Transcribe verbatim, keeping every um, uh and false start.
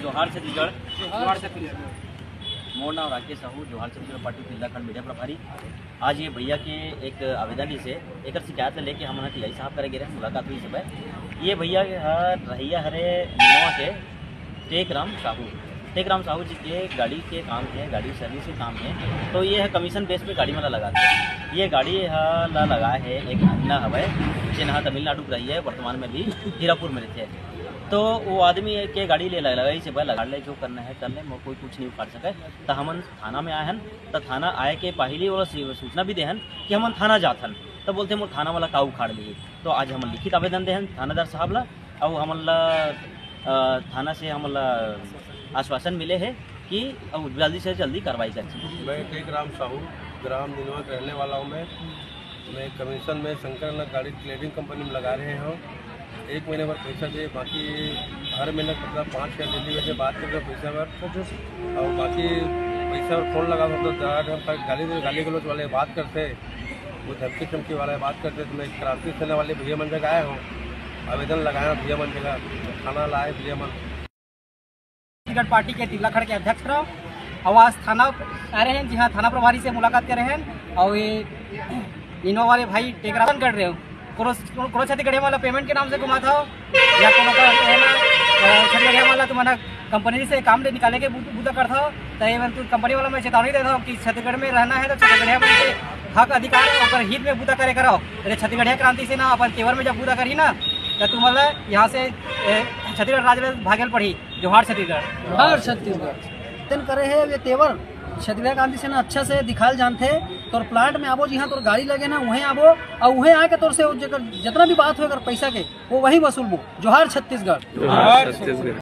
जोहार छत्तीसगढ़। जोहार छत्तीसगढ़। मोर नाम राकेश साहू, जोहार छत्तीसगढ़ पार्टी तिल्दा खंड मीडिया प्रभारी। आज ये भैया के एक आवेदन रिहिसे, एकर शिकायत ल लेके हमन ह टीआई साहब करा गे रहेन, मुलाकात होइस हे। ये भैया ह रहइया हरे निनवा के टेकराम साहू। टेकराम साहू जी के गाड़ी के काम हे, गाड़ी सर्विस के काम हे, तो ये ह कमीशन बेस पे गाड़ी मन ला लगाथे। ये गाड़ी ह ला लगाए हे एक अंगना हवय, जेन ह तमिलनाडु के रहइया हे, वर्तमान में भी हीरापुर में रहिथे। तो वो आदमी के गाड़ी ले लगाइस हे, भाई लगा ले, जो करना हे कर ले, मोर कोई कुछ नहीं उखाड़ सके। त हमन थाना में आए हन, त थाना आए के पहिली ओला सू-, सूचना भी दे हन कि हमन थाना जात हन। त बोलथे, "मोर थाना वाला का उखाड़ लिही?" तो आज हमन लिखित आवेदन दे हन थानेदार साहब ला, अउ हमन ला, अ, थाना से हमन ला आश्वासन मिले हे कि अउ जल्दी से जल्दी कार्रवाई करही। मैं टेकराम साहू, ग्राम निनवा के रहने वाला हूँ मैं। मैं कमीशन में शंकर नगर गाड़ी ट्रेडिंग कंपनी में लगा रहे हूँ। एक महीने भर पैसा दे, बाकी हर महीने मतलब पाँच हज़ार डेली वैसे बात करके पैसा भर, और बाकी पैसा और फोन लगा, मतलब ज़्यादा हम गाली, गाली गलौज वाले बात करते, वो धमकी चमकी वाला बात करते, तो मैं क्रांति सेना वाले भैया मन जगह आया हूँ, आवेदन लगाया भैया मन जगह, थाना लाए भैया मन। छत्तीसगढ़ पार्टी के तिल्लाखड़ के अध्यक्ष रहो, अउ आज थाना आ रहे हैं, जी हाँ, थाना प्रभारी से मुलाकात करे हैं। अउ ये इनोवा वाले भाई टेकराम कर रहे हो, कोनो, कोनो छत्तीसगढ़िया वाला पेमेंट के नाम से घुमात हो, या कोनो का, है ना, अ, छत्तीसगढ़िया वाला तुम्हारा कंपनी से काम ले निकाले के बू-, बूता करत हो, त ये मन तू कंपनी वाला मैं चेतावनी देत हो कि छत्तीसगढ़ में रहना है तो छत्तीसगढ़िया मन के हक अधिकार ओकर हित में बूता करे करो। अरे छत्तीसगढ़िया क्रांति सेना अपन तेवर में जब बूता करही ना, त तुमन ला यहाँ से, ए, छत्तीसगढ़ राज्य में भागल पड़ही। जोहार छत्तीसगढ़। जोहार छत्तीसगढ़। तेन करे हे ये तेवर, छत्तीसगढ़ क्रांति सेना अच्छा से दिखाल जानथे। तोर प्लांट में आबो, जिहाँ तोर गाड़ी लगे ना, उहें आबो, अउ उहें आके तोर से जेकर जितना भी बात हो अगर पैसा के, वो वहीं वसूलबो। जोहार छत्तीसगढ़। जोहार छत्तीसगढ़।